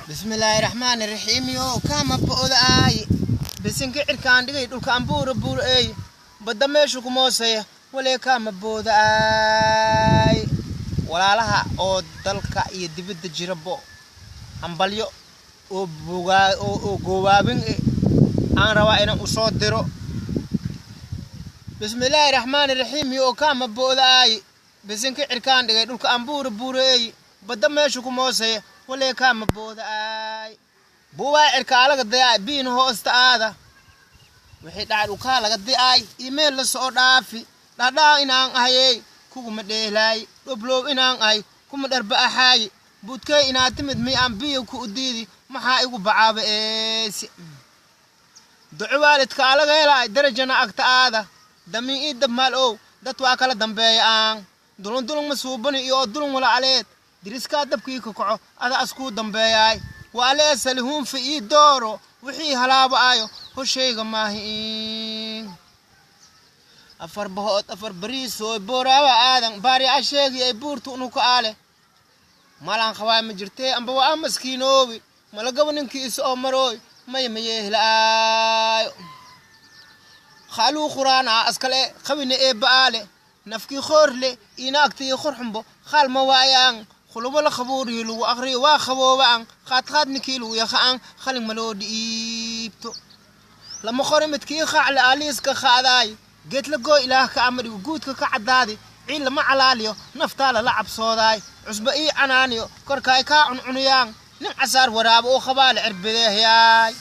Bismillaahi raxmaani raxiim. Yo kaama bo'da aay bisinka cirkaan dhigay dhulka ambuura buur eey badda meeshu ku moosaya walee kaama booda aay. Walaalaha oo dalka iyo dibadda jirabo, hambalyo oo bogaa oo goobaabin aan rabaa inaan usoo diro. Bismillaahi raxmaani raxiim. Yo kaama booda aay bisinka cirkaan dhigay dhulka ambuura buur eey badda meeshu ku moosaya walee kaama booda aay. Buubaa cirka alaga dayaay biina hoosta aada wixii dhacay dhulkaa laga di'aay iimeel la soo dhaafi. Dhadhaa inaan ahayey kuguma dheelaay, dhobloow inaan ahay kuma dharba axaayi, budkey inaad timid miyaan biyo ku udiidi, maxaa igu bacaaba eesi duco waalidka alaga helaay darajana agta aada damiin ii dabmaal ow dad waa kala dambeeya aan dulun dulun ma suubani iyo oo dulun wala aleed diriskaa dabkii ka kaco ada askuu dambeeyaay waale salihuunfa ii dooro wixii halaaba ayo hoshayga maahi. Afar bahood afar bariisooy booraaba aadan baari a sheegi ay buurta unuka aale malaan qabaay ma jirtee amba waa maskiinoobi malagaba ninkiisa oo marooy maya mayeehlaayo khaaluu quraan a askale qabina eebba aale nafkii khoorle inaagtii khorxumbo khaal ma waayaan khulubo la khabuuriyo lagu aqriyo waa khaboobaan qaadqaad ninkii lagu yaqaan khalin maloo dhiibto lama qori midkii qaacle aliiska qaadaay geed la gooy ilaah ka amadhigo guudka ka caddaadi ciil lama calaaliyo naftaa lala cabsoodaay cusba ii canaaniyo korkaay kaa cuncuniyaan nin casaar waraabo oo qabaale cirbideehyaay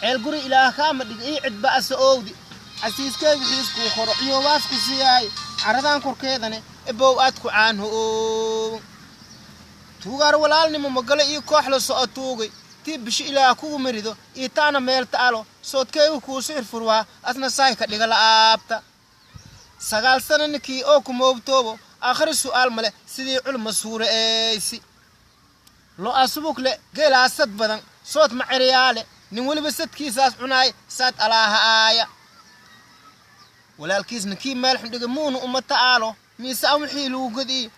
ceel guri ilaah ka amadhigo ii cidba asa oowdi casiiskeegu xiiskuu koro ciyoowaasku siyaay caradan korkeedane ebow aad ku caanho oo tuugaar walaalnimo magalo ii koox la soco tuugay tii bisho ilaah kugu mirido ii taana meel ta'alo soodkeegu kuu sixir furwaa asna saay ka dhiga la'aabta 9 sano ninkii oo ku moobtoobo aakhiri su'aal male sidii culma suure eysi lo-a subug le geelaa sad badan sood ma ceriyaale nin weliba sadkiisaas cunaay saad alaaha aaya walaalkiis ninkii meel xundhiga muuna uma ta'aalo miise an wixii lagu godii